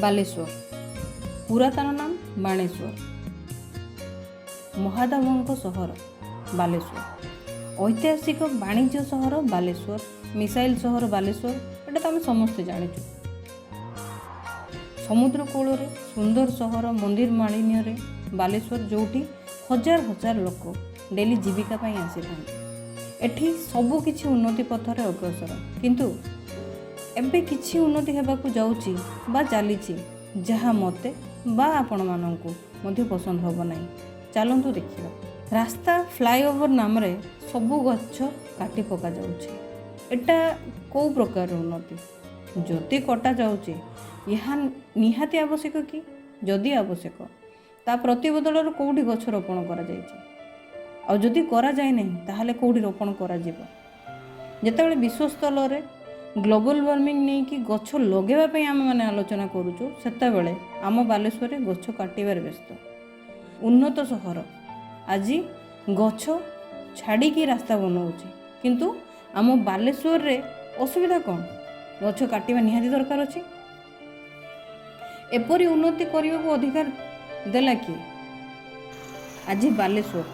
ବାଲେଶ୍ୱର, ପୁରାତନ ନାମ ବାଣେଶ୍ୱର, ମହାଦେବଙ୍କ ସହର ବାଲେଶ୍ୱର, ଐତିହାସିକ ବାଣିଜ୍ୟ ସହର ବାଲେଶ୍ୱର, ମିସାଇଲ ସହର ବାଲେଶ୍ୱର, ଏଇଟା ତ ଆମେ ସମସ୍ତେ ଜାଣିଛୁ। ସମୁଦ୍ର କୂଳରେ ସୁନ୍ଦର ସହର, ମନ୍ଦିର ମାଳିନୀରେ ବାଲେଶ୍ୱର, ଯେଉଁଠି ହଜାର ହଜାର ଲୋକ ଡେଲି ଜୀବିକା ପାଇଁ ଆସିଥାନ୍ତି। ଏଠି ସବୁ କିଛି ଉନ୍ନତି ପଥରେ ଅଗ୍ରସର। କିନ୍ତୁ ଏବେ କିଛି ଉନ୍ନତି ହେବାକୁ ଯାଉଛି ବା ଚାଲିଛି, ଯାହା ମୋତେ ବା ଆପଣମାନଙ୍କୁ ମଧ୍ୟ ପସନ୍ଦ ହେବ ନାହିଁ। ଚାଲନ୍ତୁ ଦେଖିବା। ରାସ୍ତା ଫ୍ଲାଇଓଭର ନାମରେ ସବୁ ଗଛ କାଟି ପକାଯାଉଛି। ଏଟା କେଉଁ ପ୍ରକାରର ଉନ୍ନତି? ଯଦି କଟା ଯାଉଛି, ଏହା ନିହାତି ଆବଶ୍ୟକ କି? ଯଦି ଆବଶ୍ୟକ, ତା ପ୍ରତିବଦଳରେ କେଉଁଠି ଗଛ ରୋପଣ କରାଯାଇଛି? ଆଉ ଯଦି କରାଯାଏ ନାହିଁ, ତାହେଲେ କେଉଁଠି ରୋପଣ କରାଯିବ? ଯେତେବେଳେ ବିଶ୍ୱସ୍ତରରେ ଗ୍ଲୋବାଲ୍ ୱାର୍ମିଂ ନେଇକି ଗଛ ଲଗାଇବା ପାଇଁ ଆମେମାନେ ଆଲୋଚନା କରୁଛୁ, ସେତେବେଳେ ଆମ ବାଲେଶ୍ୱରରେ ଗଛ କାଟିବାରେ ବ୍ୟସ୍ତ। ଉନ୍ନତ ସହର ଆଜି ଗଛ ଛାଡ଼ିକି ରାସ୍ତା ବନାଉଛି, କିନ୍ତୁ ଆମ ବାଲେଶ୍ୱରରେ ଅସୁବିଧା କ'ଣ? ଗଛ କାଟିବା ନିହାତି ଦରକାର ଅଛି? ଏପରି ଉନ୍ନତି କରିବାକୁ ଅଧିକାର ଦେଲା କିଏ? ଆଜି ବାଲେଶ୍ୱର,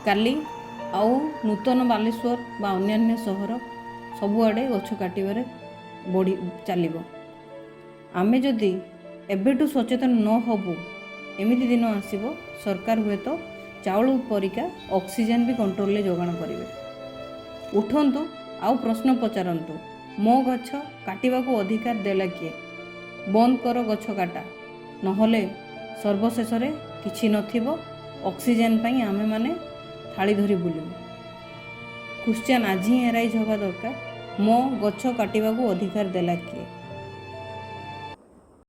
କାଲି ଆଉ ନୂତନ ବାଲେଶ୍ୱର ବା ଅନ୍ୟାନ୍ୟ ସହର, ସବୁଆଡ଼େ ଗଛ କାଟିବାରେ ବଢ଼ି ଚାଲିବ। ଆମେ ଯଦି ଏବେଠୁ ସଚେତନ ନ ହେବୁ, ଏମିତି ଦିନ ଆସିବ, ସରକାର ହୁଏତ ଚାଉଳ ପରିକା ଅକ୍ସିଜେନ୍ ବି କଣ୍ଟ୍ରୋଲରେ ଯୋଗାଣ କରିବେ। ଉଠନ୍ତୁ ଆଉ ପ୍ରଶ୍ନ ପଚାରନ୍ତୁ, ମୋ ଗଛ କାଟିବାକୁ ଅଧିକାର ଦେଲା କିଏ? ବନ୍ଦ କର ଗଛ କାଟା, ନହେଲେ ସର୍ବଶେଷରେ କିଛି ନଥିବ। ଅକ୍ସିଜେନ୍ ପାଇଁ ଆମେମାନେ ଥାଳି ଧରି ବୁଲିବୁ। କ୍ୱେଶ୍ଚନ୍ ଆଜି ହିଁ ଏରାଇଜ୍ ହେବା ଦରକାର, ମୋ ଗଛ କାଟିବାକୁ ଅଧିକାର ଦେଲା କିଏ?